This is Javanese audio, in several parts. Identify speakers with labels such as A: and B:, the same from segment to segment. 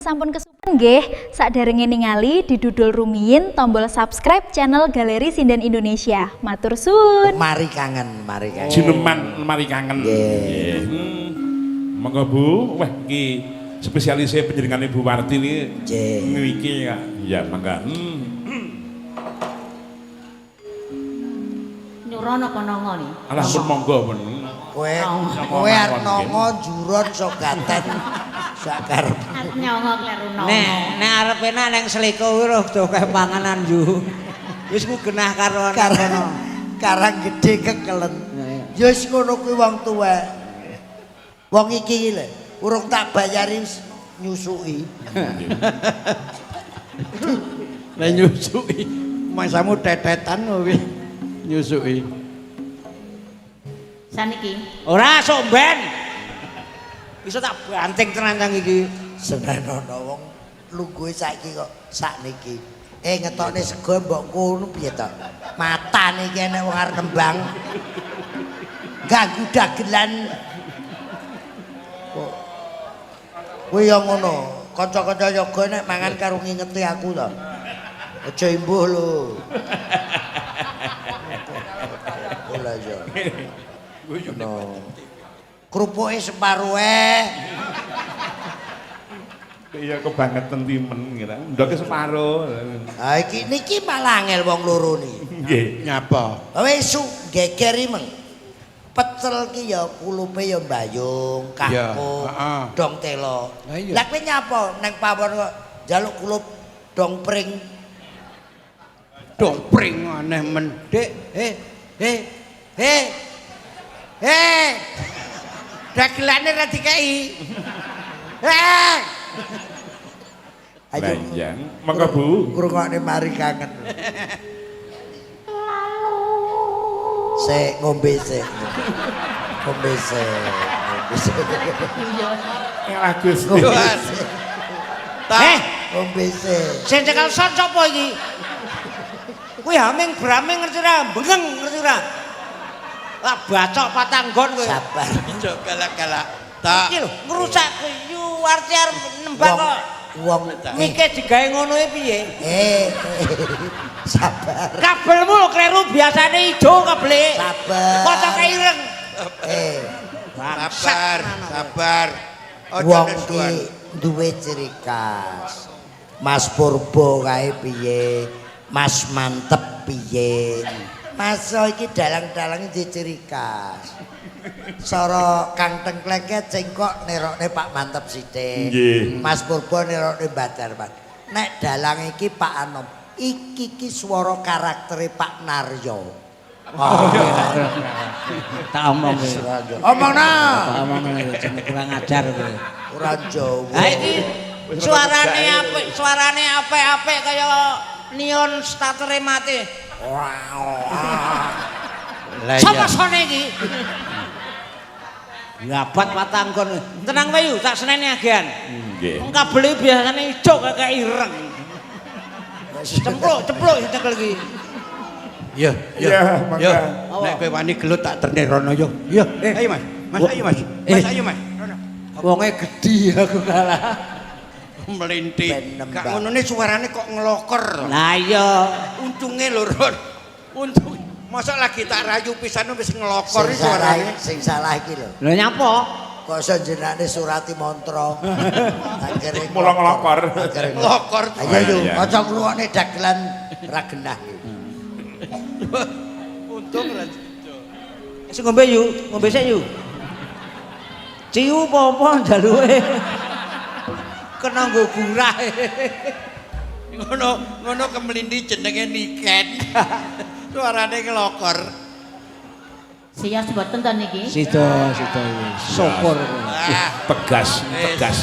A: Sampun kesupen nggih, saderenge ningali didudul rumiyin tombol subscribe channel Galeri Sinden Indonesia. Matur suwun.
B: Mari kangen, mari kangen.
C: Jineman mari kangen.
B: Nggih.
C: Monggo Bu, wah iki spesialise panjenengane Bu Warti niki.
B: Nggih.
C: Ngriki ya. Ya mangga.
D: Nyuron apa nongo nih?
C: Alah pun monggo pun.
B: Kowe kowe arep nongo juron sogaten sakarep.
D: Arep nyongo kleru nongo.
E: Nek arep enak neng seleko kuwi rada kae panganan yu. Wis ku genah karo
B: Karang karang gedhe kekelen. Ya wis ngono kuwi wong tuwek. Wong iki lho, urung tak bayari wis nyusuki.
F: Lah nyusuki masamu tetetan kuwi nyusuki.
D: Saniki.
E: Ora sok ben. Bisa tak banting tenan nang iki.
B: Senen ana wong lungguhe saiki kok sakniki. Ngetokne sego mbok kono piye to? Matane iki enek wong arep nembang. Ganggu dagelan. Kok kuwi ya ngono. Kanca-kanca yoga nek mangan karo ngingeti aku to. Aja imbuh lho. Ora ya. No. Krupuke separo ae.
C: Iya kebangetan timen ngira. Ndoke separo.
B: Ha iki niki malah angel wong loro niki.
C: Nggih.
F: Nyapa?
B: Wis geger iki meng. Pecel ki ya kulupe ya mbayung, kakung,
F: heeh.
B: dong telo.
F: Lah iya.
B: Lah kowe nyapa nang pawon kok njaluk kulup dong pring.
F: Dong pring aneh men.
E: Dik, eh eh eh eh. Dagelane ra dikei. Eh.
B: Ayo.
C: Lah iya. Monggo Bu.
B: Ngrungokne mari kangen. Sik ngombe sik. Ngombe sik. Ngombe sik.
C: Alah Gusti.
E: Eh,
B: Ngombe sik.
E: sing cekel son sapa iki? Kuwi haming braming ngerti ora? Bengeng ngerti ora? Lah bacok patang gon kowe.
B: Sabar.
F: Ojo galak-galak. Tak
E: Iki lho ngrusak kowe yu arti arep nembang kok.
B: Wong
E: Mike digawe ngono e piye?
B: Sabar.
E: Kabelmu lho kleru biasane ijo kabele.
B: Sabar.
E: Pocoke ireng.
F: Sabar, sabar. Ojo
B: Wong
F: nesuan.
B: ki duwe ciri khas. Mas Purbo kae piye? Mas Mantep piye? Mas iki dalang-dalang duwe ciri khas. Sora Kang Tengkleke cengkok nerokne Pak Mantep sithik.
C: Nggih.
B: Mas Purbo nerokne Mbah Darman. Nek dalang iki Pak Anom, iki ki swara karaktere Pak Naryo. Oh,
E: Tak omong kowe.
B: Omongna.
E: Tak omong kowe jeneng kurang ajar kowe.
B: Ora Jawa.
E: Ha iki suarane apik, suarane apik-apik kaya neon startere mati.
F: Lah
E: Sapa sone iki? Gabat patang kon. Tenang wae yu, tak seneni agean.
C: Nggih.
E: Wong kabele biasane ijo kaya ireng. Cempluk, cempluk nyekel iki.
F: Iya, iya.
C: Iya, mangga.
F: Yo, nek kowe wani gelut tak terne rono yo. Yo, ayo Mas. Mas ayo Mas. Mas ayo Mas. Rono.
E: Wonge gedhi aku kalah.
F: Melinti.
B: Ben nembang.
F: Gak ngonone suarane kok ngelokor.
E: Lah iya.
F: Untunge lho Ron. Untung mosok lagi tak rayu pisan wis ngelokor
B: Sing
F: iki
B: salah,
F: suarane.
B: sing salah iki lho.
E: Lho nyapa?
B: Kok iso jenenge surati mantra. Akhire
C: Mula ngelokor.
B: Akhire
F: Ngelokor.
B: Ayo yo,
C: Iya.
B: aja ngrungokne dagelan ra genah.
F: Untung ra jijo.
E: Sing ngombe yu, ngombe sik yu. Ciu apa-apa njaluke. Kena nggo gurah.
F: Ngono ngono kemlindi jenenge Niken. Suarane ngelokor.
D: Sias boten to niki?
E: Sida, sida iki. Syukur.
F: Ah,
C: Tegas, tegas.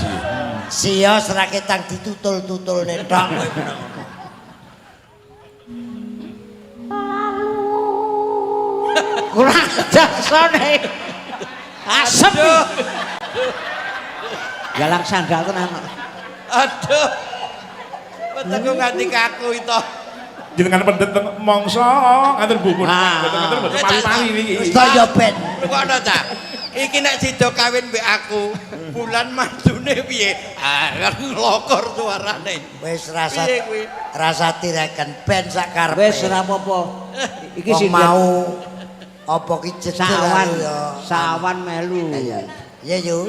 B: Sios ra ketang ditutul-tutulne tok kowe meneng.
E: Kurang ajar sone. Asem. Galang sandal tenan.
F: Aduh. Wetengku nganti kaku itu.
C: Jenengan pendet teng mongso ngaten Bu pun.
E: Ah.
C: Mboten ngaten mboten mali-mali niki.
B: Wis to ya ben.
F: Rungokno ta. Iki nek sida kawin mbek aku, bulan madune piye? Ah, nglokor suarane.
B: Wis rasa
F: Piye kuwi?
B: Rasa direken ben sak karepe.
E: Wis ora apa-apa. Iki
B: Wong
E: sing
B: mau apa ki jejer
E: sawan,
B: ya.
E: Sawan melu.
B: Iya. Iya yu.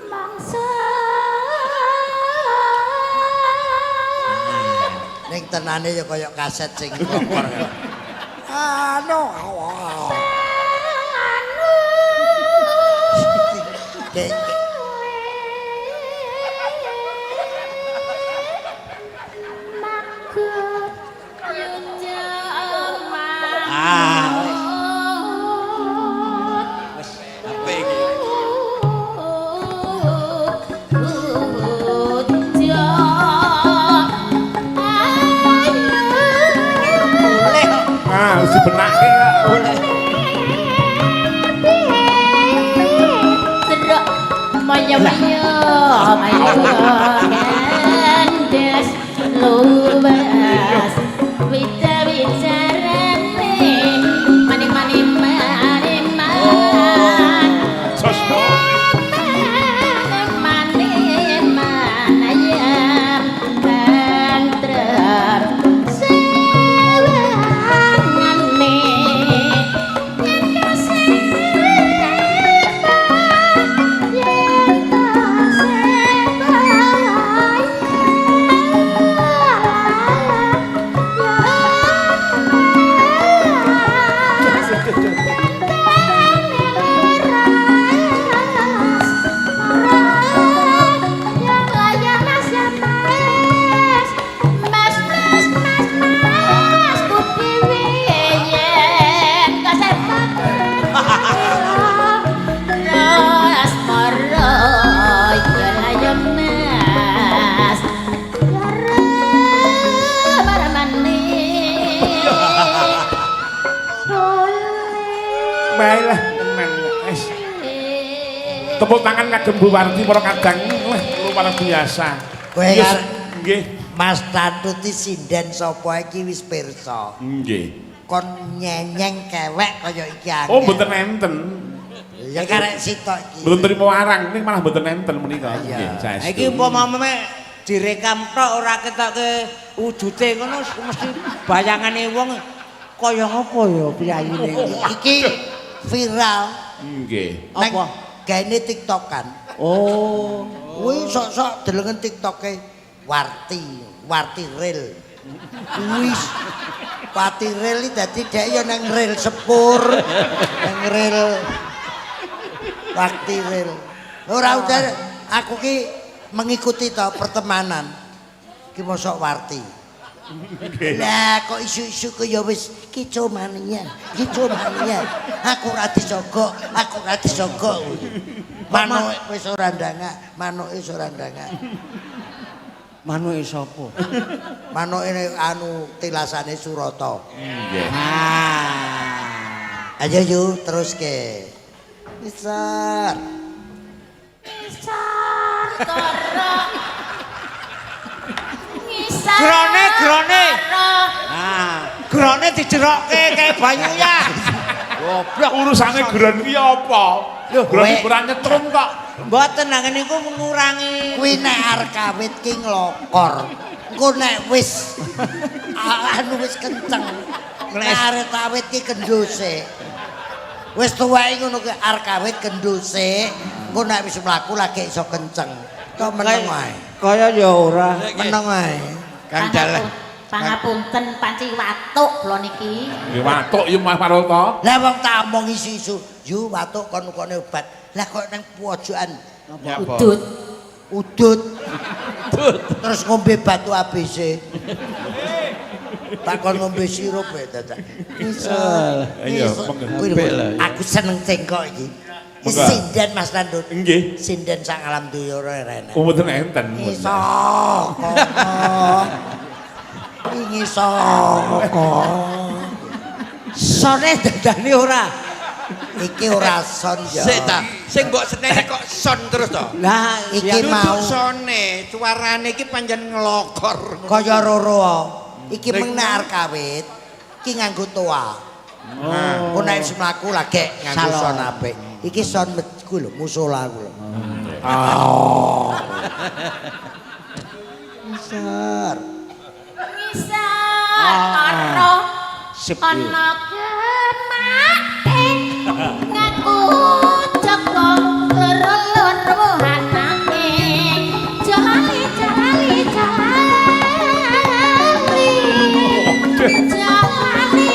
D: Mangsa
B: Ning tenane ya kaya kaset sing nglokor. Anu. Dek,
E: Ah, wis.
F: Apa iki?
E: Boleh.
C: Ah, wis dibenake kok.
E: Boleh.
D: Maya-maya maya kandes luwes wica-wicarane mani-mani mani-man
C: Sos.
D: Mani-man ayam tentrem sewangane
C: Baiklah, tenan. Wis. Tepuk tangan kagem Bu Warti para kadang. Wah, luar biasa.
B: Kowe
C: Yes, nggih.
B: Mas Tantuti sinden sapa iki wis pirsa.
C: Nggih.
B: Kon nyenyeng kewek kaya iki angel.
C: Oh, mboten enten.
B: Ya karek sitok iki.
C: Mboten trimo arang, ning malah mboten enten menika.
B: Iya.
C: Nggih, saestu.
E: Iki umpama mek direkam tok ora ketoke wujude ngono mesti bayangane wong kaya ngopo ya piyayine iki.
B: Iki viral
C: Nggih.
B: nang
E: Apa?
B: gaene TikTokan.
E: Oh.
B: Kuwi sok-sok delengen TikToke Warti, Warti Ril. Wis Warti Ril iki dadi dhek ya nang rel sepur, nang rel Warti Ril. Ora udah aku ki mengikuti to pertemanan. Ki mosok Warti. Lah kok isu-isu ku ya wis kicomania, kicomania. Aku ora disogok, aku ora disogok. Manuk wis ora ndangak, manuke wis ora ndangak.
E: Manuke sapa?
B: Manuke anu tilasane Surata.
C: Nggih.
E: Ah.
B: Ayo yu teruske. Besar.
E: Grone, grone. Ah, grone dijerokke kayak banyu ya.
C: Goblok urusane gron ki apa?
E: Lho,
C: Gron
B: kowe-
C: ora nyetrum kok.
E: Mboten nang niku mengurangi.
B: Kuwi nek arep kawit ki nglokor. Engko nek wis anu wis kenceng. Nek arep kawit ki kenduse. Wis tuweke ngono ki arep kawit kenduse. Engko nek wis mlaku lagi iso kenceng. Tok meneng wae.
E: Kaya ya ora.
B: Meneng wae.
F: Kang Dalang.
D: Pangapunten panci watuk kula niki.
C: Nggih watuk ya Mas Parwoto.
B: Lah wong tak omong isu-isu, yu watuk kon-kone obat. Lah kok nang pojokan
F: Nyapa?
D: Udut.
B: Udut. Terus ngombe batu ABC. Tak kon ngombe sirup ya dadak. Iso.
C: Iya,
B: Iso.
C: monggo.
B: Kuwi lho, aku seneng cengkok iki. Iki
C: Monggo.
B: sinden Mas Landun.
C: Nggih.
B: Sinden sak alam donya ora enak.
C: Oh, mboten enten.
B: Iso kok. Iso kok.
E: Sone dadane ora.
B: Iki ora son ya.
F: Sik ta, sing mbok seneni kok son terus to.
E: Lah
B: Iki
F: Duduk
B: mau.
F: sone, suarane iki pancen nglokor.
B: Kaya roro. Iki meng nek arep kawit iki nganggo toa. Oh. Nek wis mlaku lagi nganggo
E: Salon.
B: son apik. Iki son ku lho, musala ku lho. Ah. Ngisor.
D: Ngisor karo
E: Sip.
D: ana gemake ngaku Joko loro-loro anake jali jali jali jali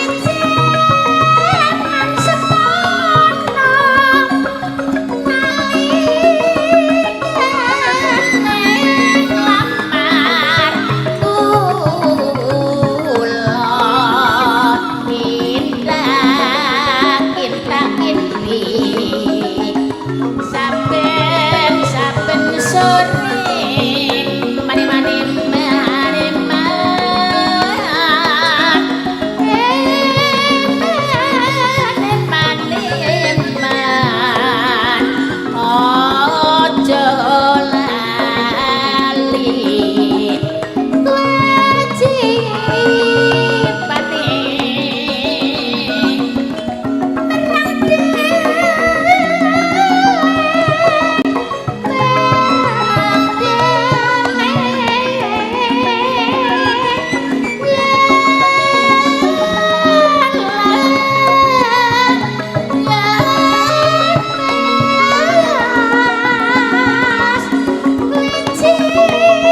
D: jaman semono nalikane nglamar kula kinta kinti saben saben sore mani mani mani man mani man ojo lali kewajibane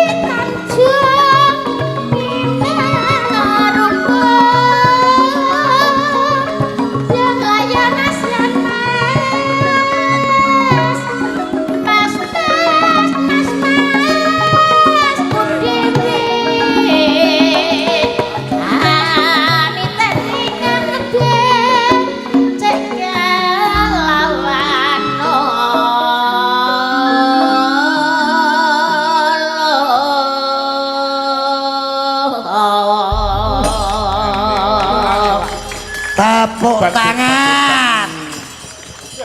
D: perang Mas Mas Mas Mas Kudewe Aniteni kang gede cek lawan.
B: Tepuk tangan.